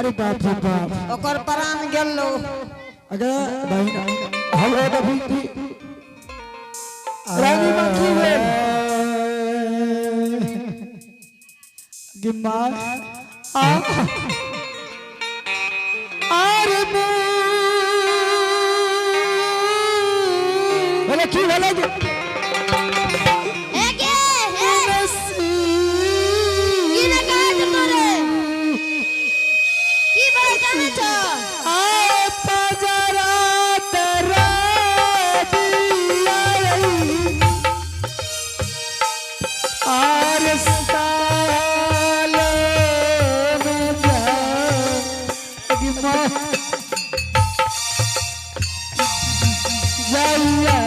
अरे बाप रे बाप। ओकर प्राण गेलो। अगर बहन हम अभी थी रानी माँ की भेल गे माँ आ आर बोले की भेलै गे? हे गे हे, की रे कहै छौ तोरे? की भेलै जानै छौ? आ पजरा तरा दिया आर साल में जा गे माँ जाइया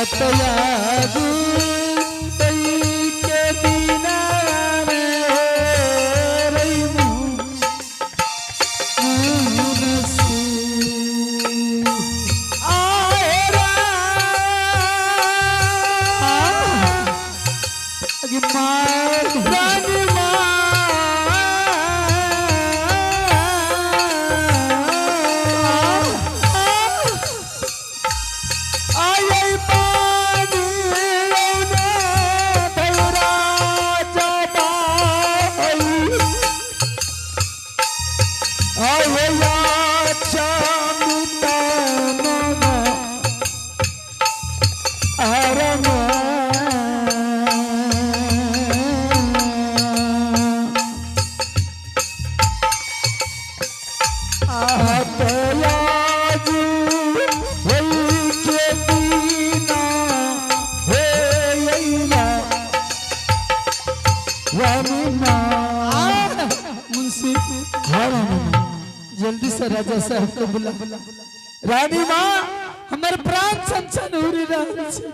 अतयादू के बिना रे रानी माँ आय पानी भैरा जबाई आय चामिता हरम आतयाजू होई के दीना हे अइला रानी माँ। मुंशी, हाँ रानी माँ, जल्दी से राजा साहब को बुला। रानी माँ, हमारे प्राण छन हो रहा छे।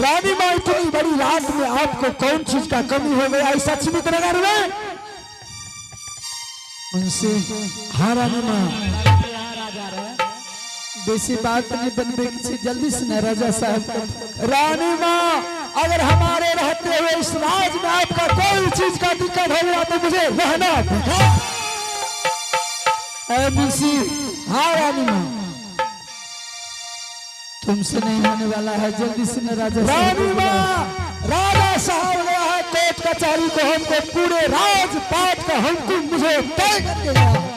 रानी माँ, इतनी बड़ी रात में आपको कौन चीज का कमी हो गया इस लक्ष्मी नगर में? मुंशी, हाँ रानी माँ, बेसी बात नहीं बनबे की छे, जल्दी से ना राजा साहब को। रानी माँ, अगर हमारे रहते हुए इस राज में आपका कोई चीज का दिक्कत हो गया तो मुझे रहना दिखा। अरे मुंशी, हाँ रानी माँ, तुमसे नहीं होने वाला है, जल्दी से ना राजा साहब को रानी बुलाओ। माँ, राजा साहब गया है कोर्ट कचहरी को, हमको पूरे राजपाट का हमको मुझे तय करके गया है।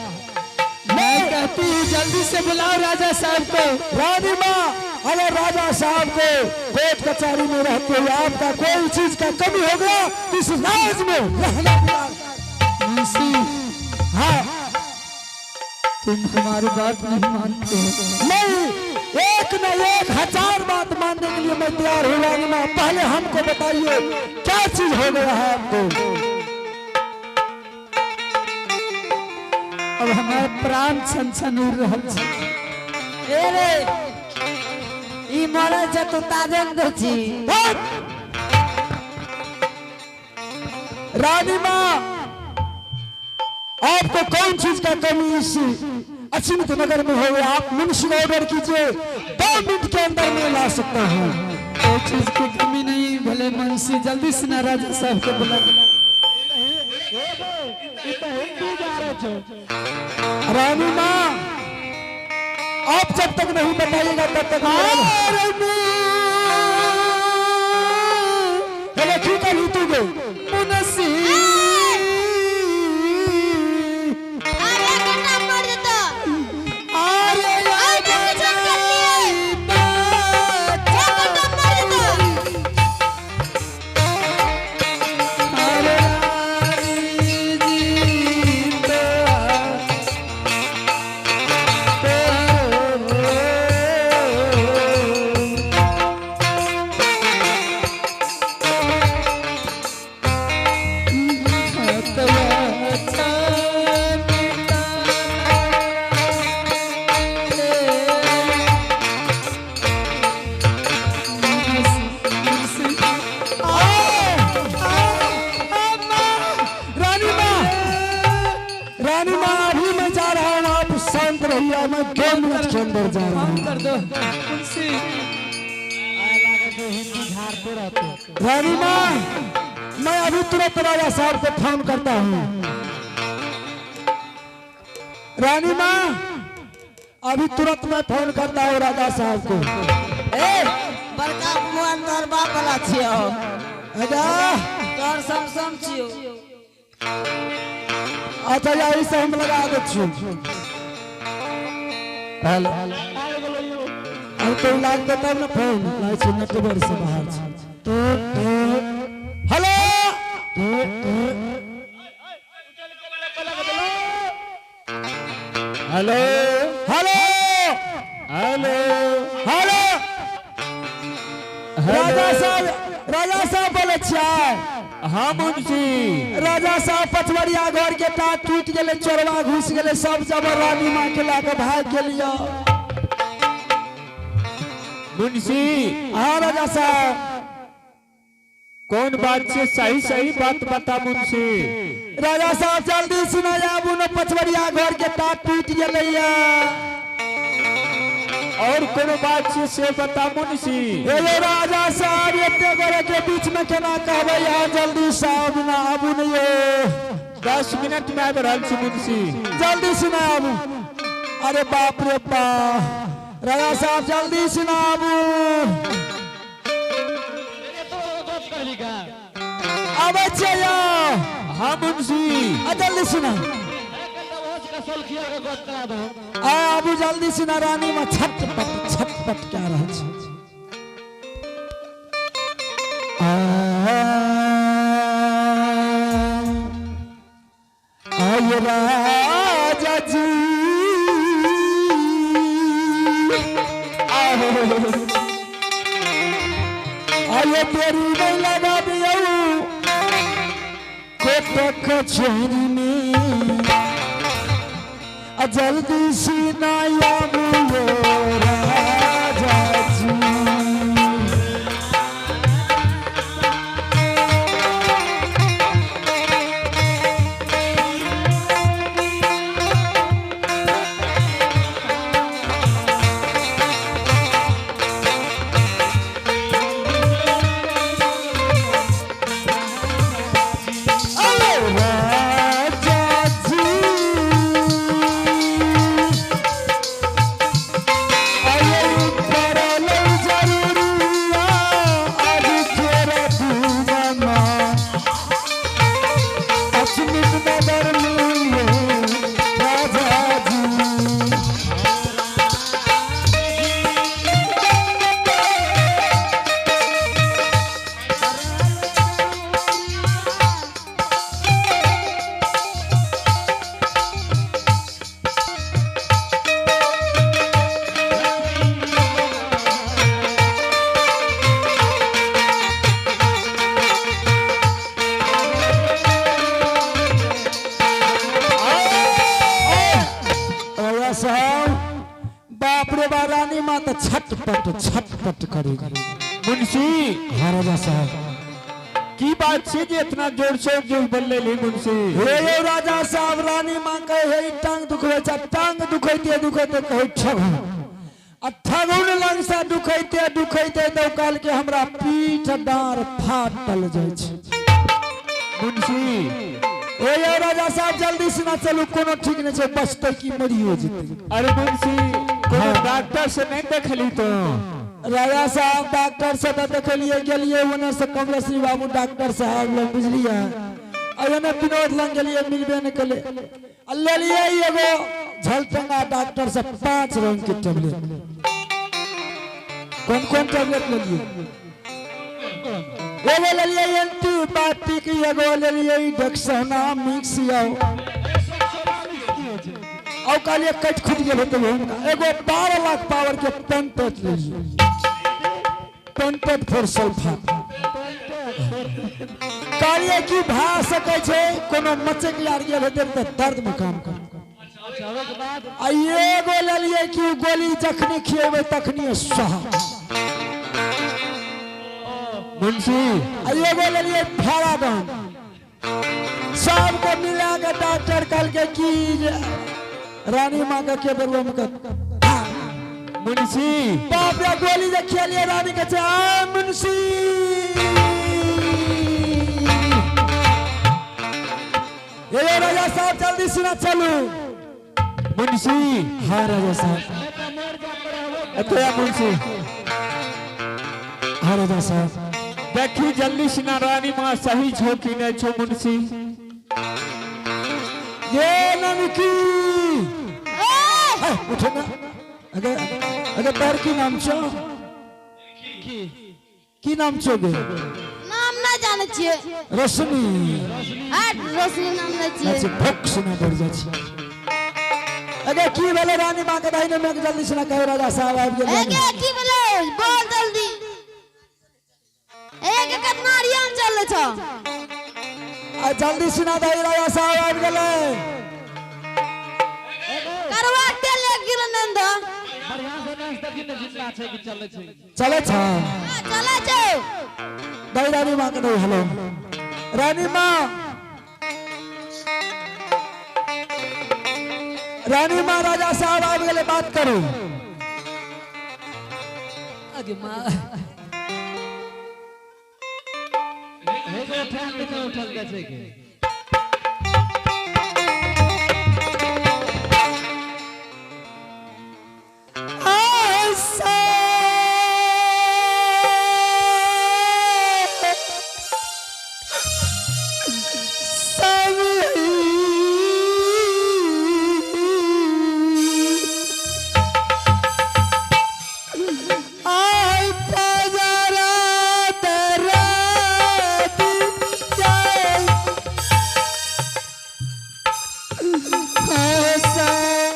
मैं कहती हूँ जल्दी से बुलाओ राजा साहब को। रानी माँ, अगर राजा साहब को कोर्ट कचहरी में रहते हुए आपका कोई चीज का कमी हो गया तो इस राज में रहना बेकार। मुंशी, हाँ। तुम हमारी बात नहीं मानते हो। नहीं, एक न एक हजार बात मानने के लिए मैं तैयार हूँ। रानी माँ, पहले हमको बताइए क्या चीज हो गया है आपको? अब हमारे प्राण छन छन उड़ रहा छे। ए रे, ई मरे छै तू ताजन दै छी। हट! रानी माँ, आपको कौन चीज का कमी इस असीमित नगर में हो गया? आप मुंशी को ऑर्डर कीजिए, 2 मिनट के अंदर मैं ला सकता हूँ। कोई चीज की कमी नहीं भले मुंशी, जल्दी से ना राजा साहब को बुला। रानी माँ, आप जब तक नहीं बताइएगा तब तक चलो ठीक है, नीतू गए। मुंशी। अरे कन्ना मर जेतो। अरे आइ देखै छौ करलियै। हे कन्ना मर जेतो। अरे रानी जी तो रानी माँ, रानी माँ, अभी मैं जा रहा हूँ, आप शांत रहिए, मैं 2 मिनट के अंदर जा रहा हूँ। कर दो मुंशी। रानी माँ। मैं अभी तुरंत राजा साहब को फोन करता हूँ। रानी माँ, अभी तुरंत मैं फोन करता हूँ राजा साहब को। ए बड़का मोबाइल तोहर बाप वाला छियो। अदा तोहर सैमसंग छियो। अच्छा, यही से हम लगा दे छी। हेलो, अब तो लागते तब ना फोन लागै छै, नेटवर्क से बाहर छै। तो hello, hello, hello, hello, hello, राजा साहब, राजा साहब बोले छियै? हाँ मुंशी। राजा साहब, पचवरिया घर के टाट टूट गेलै, चोरवा घुस गेलै, सब जबर रानी माँ के लए के भागि गेलियै। मुंशी। हाँ राजा साहब। कौन बात से? सही सही बात बता मुंशी। राजा साहब, जल्दी सुना, आबू ने, पचवरिया घर के टाट टूट गेलै। और कोनो बात से बता मुंशी। हे यौ राजा साहब, एते गोरे के बीच में केना कहबै? यहाँ जल्दी साहब ना आबू ने यौ। 10 मिनट में आबि रहल छी मुंशी। जल्दी सुना आबू। अरे बाप रे बाप, राजा साहब, जल्दी सुना आबू। आबै छियै यौ। हाँ मुंशी। आ जल्दी सुना आ, आबू जल्दी सुना। रानी में छटपट छटपट कए रहल छै। आ, आय राजा जी, आहो, आये तेरी नहीं लगा दियौ कोट कचहरी में, आ जल्दी सीना आबू राजा जी। अरे राजा जी, अरे पड़ल जरूरिया आज तेरा दीवाना अस्मित नगर में राजा जी। राजा साहब, बाप रे बा, रानी माँ तो छटपट छटपट करेगी। मुंशी। हाँ राजा साहब। की बात छै जे इतना जोर से जोर बोल लेली मुंशी? हे यौ राजा साहब, रानी माँ कहे हे टांग दुखबै छै, टांग दुखैते दुखैते कहे ठगुन, आ ठगुन लग से दुखैते दुखैते तो कहल के हमरा पीठ डाँर फाटल जाइ छै। मुंशी। हे यौ राजा साहब, जल्दी से ना चलू, कोनो ठीक नहि छै, बचतै की मरियो जेतै। अरे मुंशी, कोनो हाँ। डॉक्टर से नहीं देखली तो? राजा साहब, डॉक्टर से तऽ देखलिए, गेलिए ओने से कमलेश्वरी बाबू डॉक्टर साहब लग, बुझलिए? आ एने विनोद लग गेलिए, मिलबे नहि केले। आ लेलिए एगो झलटंगा डॉक्टर से 5 रंग के टेबलेट। कौन कौन टेबलेट लेलिए? एगो लेलिए एंटीबायोटिक, एगो लेलिए डेक्सोना मिक्स आओ और कहलिए कटि खुट गेल होते हुनका। एगो 12 लाख पावर के पेंटेट लेलिए, पेंटेट फोर सल्फा। कहलिए कि भए सकै छै कोनो मचक आर गेल हेतै तऽ दर्द में काम कर। आ एगो लेलिए कि उ गोली जखनी खिएबै तखनी सहा। मुंशी। आ एगो लेलिए फाराडन। सबको मिला के डॉक्टर कहलकै कि जे रानी माँ के बेरुआ में के मुंशी। बाप रे, गोली जे खेलिए, रानी के छै आ मुंशी। ये राजा साहब जल्दी सुना चलू। मुंशी। हाँ राजा साहब। एतया मुंशी। हाँ राजा साहब। देखी जल्दी सिना रानी माँ सही छो कि नहीं छो मुंशी। ये ननकी। ए, उठो ना। अगर अगर पैर की नाम छो, की नाम छो गे? नाम ना जाने छियै। रोशनी। हट, रोशनी नाम नहीं अच्छा छियै। भोक सुना पड़ जा छी। अगर की भेलै रानी माँ के दाहिने में, जल्दी सुना कहो राजा साहब आबि गेल। ए रानी। गे, की भेलै? बोल जल्दी। ए गे, कतना अरियान चलै छौ? आ जल्दी सुना दही, राजा साहब आबि गेलै। करवा तेल एक किलो नंद। चलै छ। हाँ, चलै छौ। दही रानी माँ के दही। हेलो रानी माँ, रानी माँ, राजा साहब आबि गेलै, बात करू। अगे माँ। ऐसा सभी आय पजरा दरद जाय।